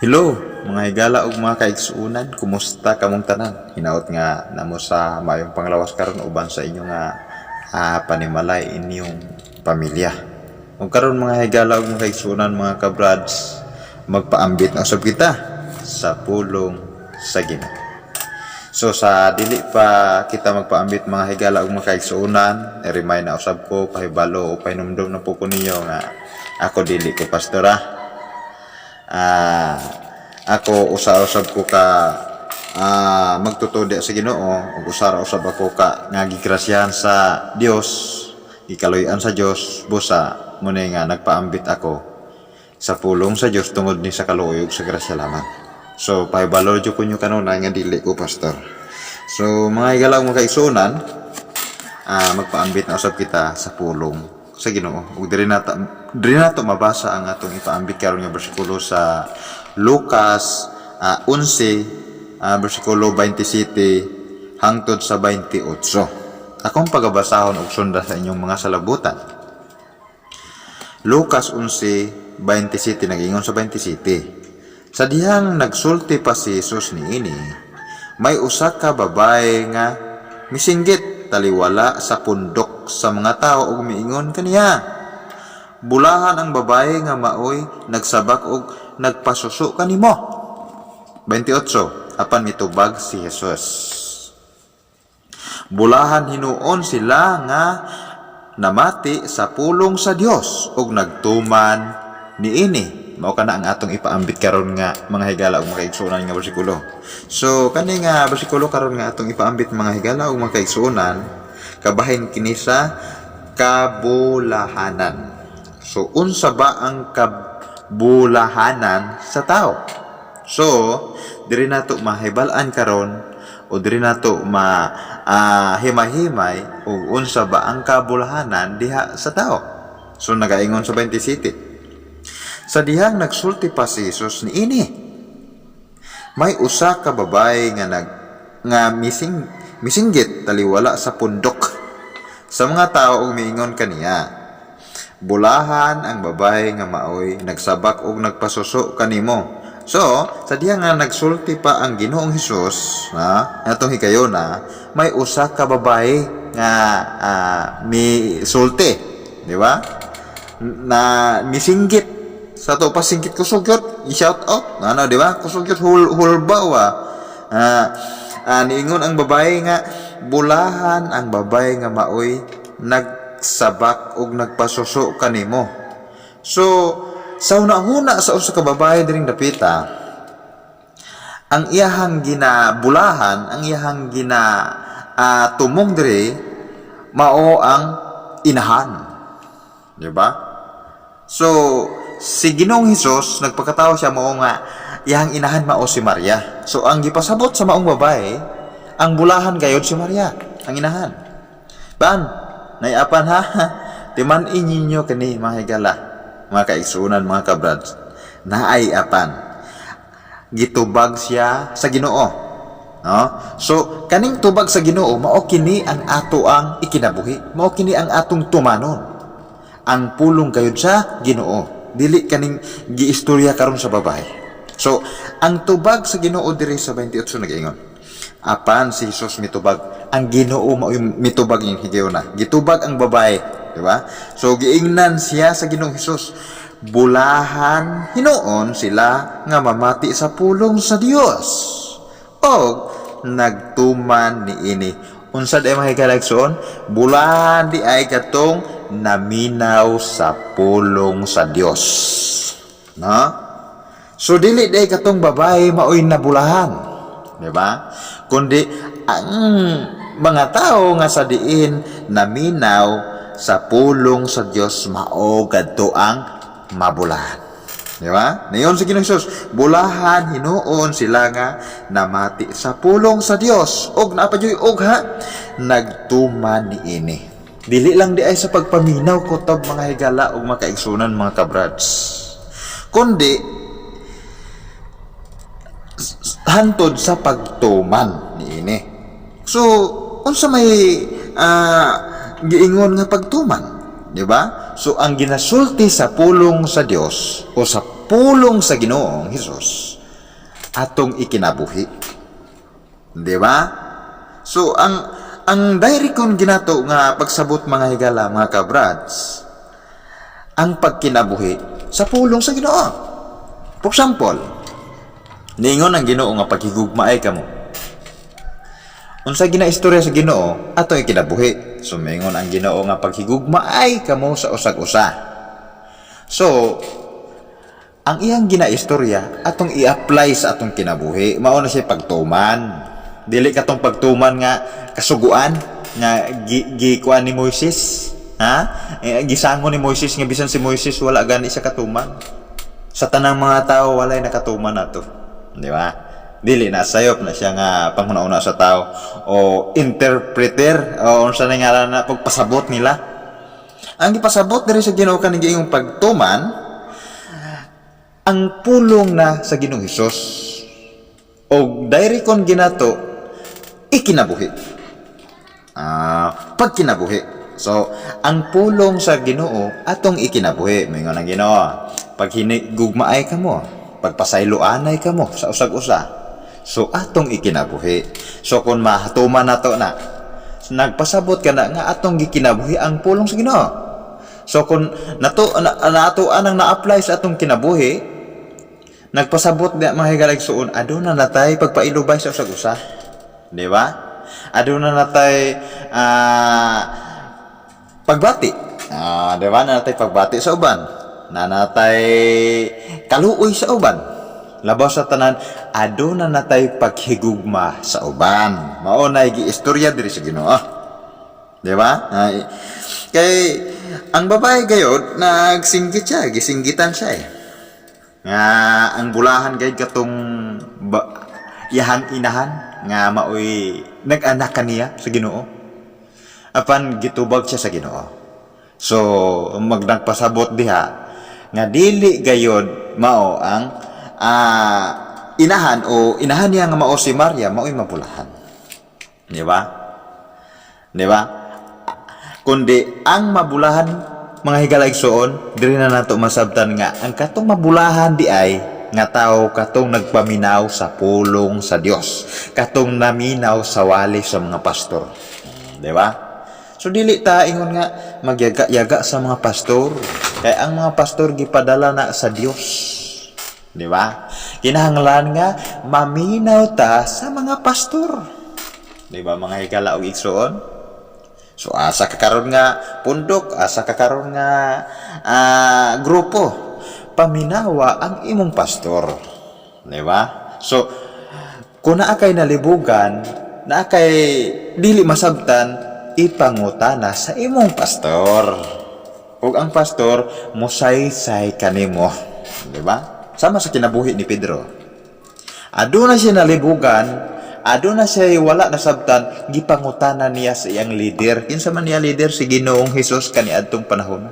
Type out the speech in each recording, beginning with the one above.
Hello, mga higala ug mga kaigsuonan, kumusta kamong tanan? Hinaot nga namo sa maayong panglawas karon uban sa inyo nga panimalay, inyong pamilya. Ug karon, mga higala ug mga kaigsuonan, mga kabrads, magpaambit na usab kita sa pulong sa Ginoo. So sa dili pa kita magpaambit, mga higala ug mga kaigsuonan, i-remind na usab ko, pahibalo o pahinumdom na po ko ninyo nga ako dili ko pastora. Ako usa-usab ko ka magtutudi sa Ginoo ug usa ra usab ako ka nga gigrasyahan sa Dios, gikaluy-an sa Dios, busa muna nga nagpaambit ako sa pulong sa Dios tungod ni sa kaluoy ug sa grasya lamang. So pahibalo jud ko nyo kanunay nga dili ko pastor. So mga higala ug mga kaigsuonan, magpaambit na usab kita sa pulong sa Ginoo. Ug diri nato mabasa ang atong ipaambit karon nga bersikulo sa Lucas 11 bersikulo 27 hangtod sa 28. Akong pagabasahon og sunda sa inyong mga salabutan. Lucas 11:27 nag-ingon sa 27. Sa dihang nagsulti pa si Jesus niini, may usa ka babae nga misinggit taliwala sa pundok sa mga tao ug miingon kaniya, "Bulahan ang babae nga maoy nagsabak og nagpasuso kanimo." 28. Apan mitubag si Jesus, "Bulahan hinuon sila nga namati sa pulong sa Dios ug nagtuman niini." Mao kana ang atong ipaambit karon nga, mga higala ug mga kaigsuonan, nga bersikulo. So kani nga bersikulo karon nga atong ipaambit, mga higala ug mga kaigsuonan, kabahin kini sa kabulahanan. So unsa ba ang kabulahanan sa tao? So diri nato mahibal-an karon o diri nato ma himay-himay og unsa ba ang kabulahanan diha sa tao. So nagaingon sa 27. Sa dihang nagsulti pa si Jesus niini, may usa ka babae nga nag nga misinggit taliwala sa pundok sa mga tao ug miingon kaniya, "Bulahan ang babae nga maoy nagsabak og nagpasuso kanimo." So, sa diha nga nagsulti pa ang Ginoong Hesus, ha, atong higayona, may usa ka babae nga misulti, di ba? Na misinggit sa to pasingkit, kusog gyud i-shout out ano, di ba? Kusog gyud hulba wa. Niingon ang babae nga bulahan ang babae nga maoy nagsabak og nagpasuso kanimo. So sa hunahuna sa usa ka babae diring dapita, ang iyahang ginabulahan, ang iyahang gina tumong diri mao ang inahan, di ba? So, si Ginoong Hesus nagpakatao siya, mao nga iyang inahan mao si Maria. So, ang gipasabot sa maong babae, ang bulahan gayod si Maria, ang inahan. Ban, naiapan ha. Timan ninyo kani, mga higala, mga kaigsuonan, mga kabrads. Naay apan. Gitubag siya sa Ginoo. No? So, kaning tubag sa Ginoo, mao kini ang ato ang ikinabuhi. Mao kini ang atong tumanon. Ang pulong gayud sa Ginoo. Dili kaning giistorya karon sa babae. So, ang tubag sa Ginoo diri sa 28 nagaingon. Apan si Jesus mitubag. Ang Ginoo mao yung mitubag yung higayona. Gitubag ang babae, di ba? So giingnan siya sa Ginoong Hesus. "Bulahan hinuon sila nga mamati sa pulong sa Dios og nagtuman niini." Unsa di mga higalagson? Bulahan di ay katong naminaw sa pulong sa Dios. No? So dili di ay katong babae maoy nabulahan. Di ba? Kundi ang mga tao nga sa diin naminaw sa pulong sa Dios mao kadto ang mabulahan. Di ba? Niingon si Ginoong Hesus, "Bulahan hinuon sila nga namati sa pulong sa Dios og naa pa juy og ha, nagtuman niini." Dili lang di ay sa pagpaminaw kutob, mga higala ug mga kaigsunan, mga kabrads. Kundi hantod sa pagtuman niini. So, unsa may giingon nga pagtuman, di ba? So ang ginasulti sa pulong sa Dios o sa pulong sa Ginoong Hesus Atong ikinabuhi. Di ba? So, ang direct kong ginato nga pagsabot, mga higala, mga kabrads, ang pagkinabuhi sa pulong sa Ginoo. For example, niingon ang Ginoo nga paghigugmaay kamo. Unsa ginaistorya sa Ginoo, ato ikinabuhi. So miingon ang Ginoo nga paghigugmaay kamo sa usag-usa. So, ang iyang ginaistorya atong i-apply sa atong kinabuhi. Mao na siya pagtuman. Dili katong pagtuman nga kasuguan nga gikuan ni Moises. Ha? Eh, gisango ni Moises nga bisan si Moises wala gani siya katuman. Sa tanang mga tao walay nakatuman nato. Di ba? Dili na sayop na siya nga panghuna-una sa tao o interpreter o unsa na ngalan na pagpasabot nila. Ang gipasabot diri sa Ginoo kaning giingong pagtuman, ang pulong na sa Ginoong Hesus. Og direct kon ginato ikinabuhi. Pagkinabuhi. So, ang pulong sa Ginoo atong ikinabuhi. Mingon ang Ginoo, pag hinigugmaay kamo, pagpasayloanay kamo sa usag-usa. So, atong ikinabuhi. So, kung mahatuman nato na, nagpasabot ka na nga atong gikinabuhi ang pulong sa Ginoo. So, kung nato na, nato anang na-apply sa atong kinabuhi, nagpasabot na, mga higala igsuon, aduna natay pagpailubay sa usag-usa. Di ba? Aduna natay pagbati. Di ba? Natay pagbati sa uban. Nanatay kaluoy sa uban. Labaw sa tanan, aduna natay paghigugma sa uban. Mao na giistorya diri sa Ginoo. Di ba? Ay, kay ang babae gayod nagsinggit siya, gisinggitan siya eh. Nga ang bulahan gayud katong iyahang inahan nga maoy nag-anak kaniya sa Ginoo. Apan gitubag siya sa Ginoo. So magnagpasabot diha nga dili gayod mao ang inahan o inahan niya nga mao si Maria maoy mabulahan. Di ba? Di ba? Kundi ang mabulahan, mga higala igsuon, diri na nato masabtan nga ang katong mabulahan di ay nga tao katong nagpaminaw sa pulong sa Dios, katong naminaw sa wali sa mga pastor. Di ba? So dili ta ingon nga magyaga-yaga sa mga pastor. Kay ang mga pastor gipadala na sa Dios. Di ba? Kinahanglan nga maminaw ta sa mga pastor. Di ba, mga higala og igsuon? So asa ka karon nga pundok, asa ka karon nga grupo, paminawa ang imong pastor. Di ba? So kung naa kay nalibugan, naa kay dili masabtan, ipangutana sa imong pastor. Ug ang pastor musaysay kanimo, di ba? Sama sa kinabuhi ni Pedro. Aduna siya nalibugan, aduna siya wala nasabtan, gipangutana niya sa iyang leader. Kinsa man niya leader? Si Ginoong Hesus kaniadtong panahon.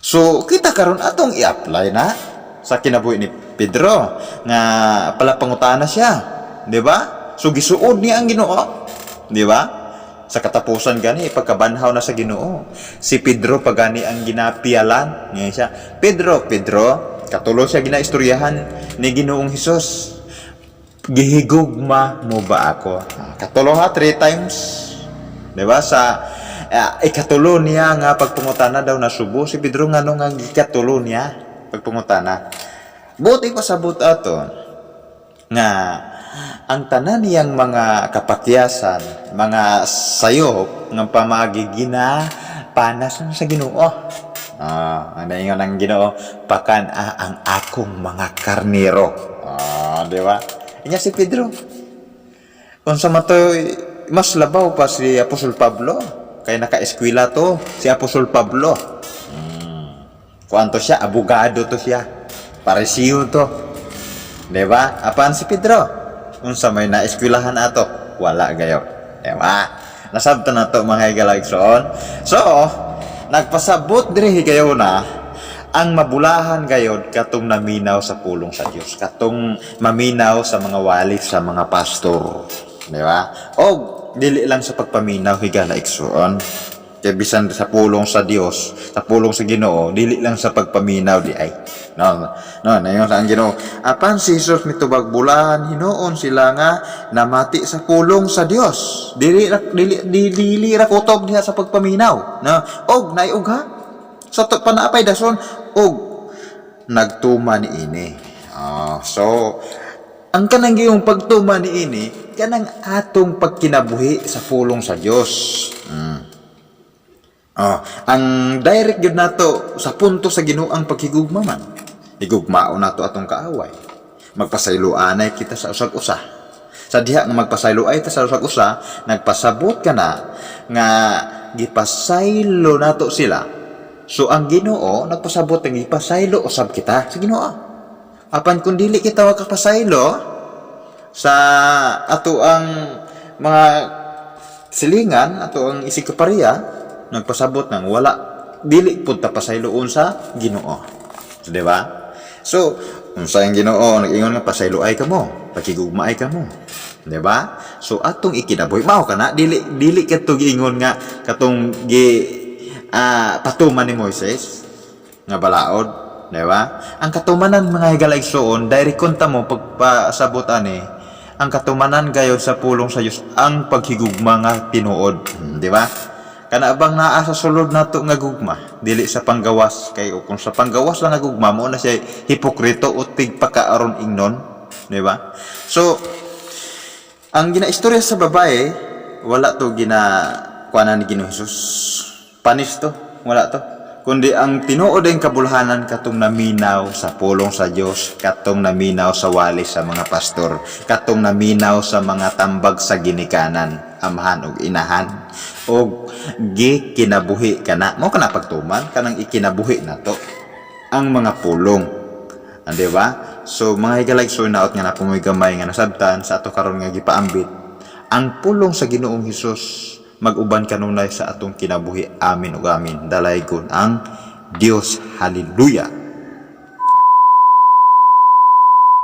So, kita karon atong i-apply na sa kinabuhi ni Pedro nga pala pangutana siya, di ba? So gisuod niya ang Ginoo, di ba? Sa katapusan gani pagkabanhaw na sa Ginoo, si Pedro pa gani ang ginapiyalan niya siya. "Pedro, Pedro," katulo siya ginaistoryahan ni Ginoong Hesus. "Gihigugma mo ba ako?" Ah, katulo ha, three times. Di ba? Sa ikatulo niya nga pagpangutana daw nasubo si Pedro ngano nga gikatulo niya pagpangutana. Buti ko sabot ato nga ang tanan niyang mga kapakyasan, mga sayop nga pamagi gina panas sa Ginoo. Ang ingon ang Ginoo, "Pakan ang akong mga karnero." Di ba? Inya si Pedro. Kung sa matoy, mas labaw pa si Apostol Pablo. Kay naka-eskwela to, si Apostol Pablo. Kuanto siya, abogado to siya. Parisiyo to. Di ba? Apan si Pedro, unsa may naeskwelahan ato? Wala gayo. Di ba? Nasabtan na to, mga higala igsoon. So, nagpasabot diri higayon na ang mabulahan gayod katong naminaw sa pulong sa Dios, katong maminaw sa mga wali sa mga pastor, di ba? O dili lang sa pagpaminaw, higala igsoon. Kay bisan sa pulong sa Dios, sa pulong sa Ginoo, dili lang sa pagpaminaw di ay. No, nayon sa ang Ginoo. Apan si Jesus mitubag, bulahan hinuon sila nga namati sa pulong sa Dios. Dili ra dili dili, dili ra kutob diha sa pagpaminaw. No, og naay ha. Sa to panaapay dason og nagtuma ni ini. Ah, so ang kanang giyong pagtuma ni ini kanang atong pagkinabuhi sa pulong sa Dios. Oh, ang direct gyud nato sa punto sa Ginoo ang paghigugma man. Higugmaon nato atong kaaway. Magpasayloanay kita sa usag usa. Sa diha nga magpasayloay ta sa usag usa, nagpasabot ka na nga gipasaylo nato sila. So ang Ginoo nagpasabot nga gipasaylo usab kita sa Ginoo. Apan kung dili kita makapasaylo sa ato ang mga silingan, ato ang isig kapariya, nagpasabot nang wala dili pud ta pasayloon sa Ginoo. So, di ba? So, unsa ang Ginoo nag-ingon nga pasayloay kamo, pakigugmaay kamo. Di ba? So atong ikinabuhi mao kana dili dili kadto giingon nga katong gi patuman ni Moises nga balaod, di ba? Ang katumanan, mga higalaigsoon, direct konta mo pagpasabot ani, ang katumanan gayon sa pulong sa Dios ang paghigugma nga tinuod, di ba? Kana bang naa sa sulod nato nga gugma, dili sa panggawas, kay kung sa panggawas lang nga gugma mo na siya hipokrito o tigpakaaron ingnon, di ba? So ang ginaistorya sa babae, wala to gina kuanan ni Ginoo Jesus. Panis to, wala to. Kundi ang tinuod ang kabulhanan katong naminaw sa pulong sa Dios, katong naminaw sa wali sa mga pastor, katong naminaw sa mga tambag sa ginikanan, amahan ug inahan, og gikinabuhi kana. Mo kana pagtuman kanang ikinabuhi nato ang mga pulong. Ah, di ba? So mga higalaigsoon, naot nga napumoy gamay nga nasabtan sa ato karon nga gipaambit. Ang pulong sa Ginoong Hesus mag-uban kanunay sa atong kinabuhi. Amin ug amin. Dalaygon ang Dios. Hallelujah.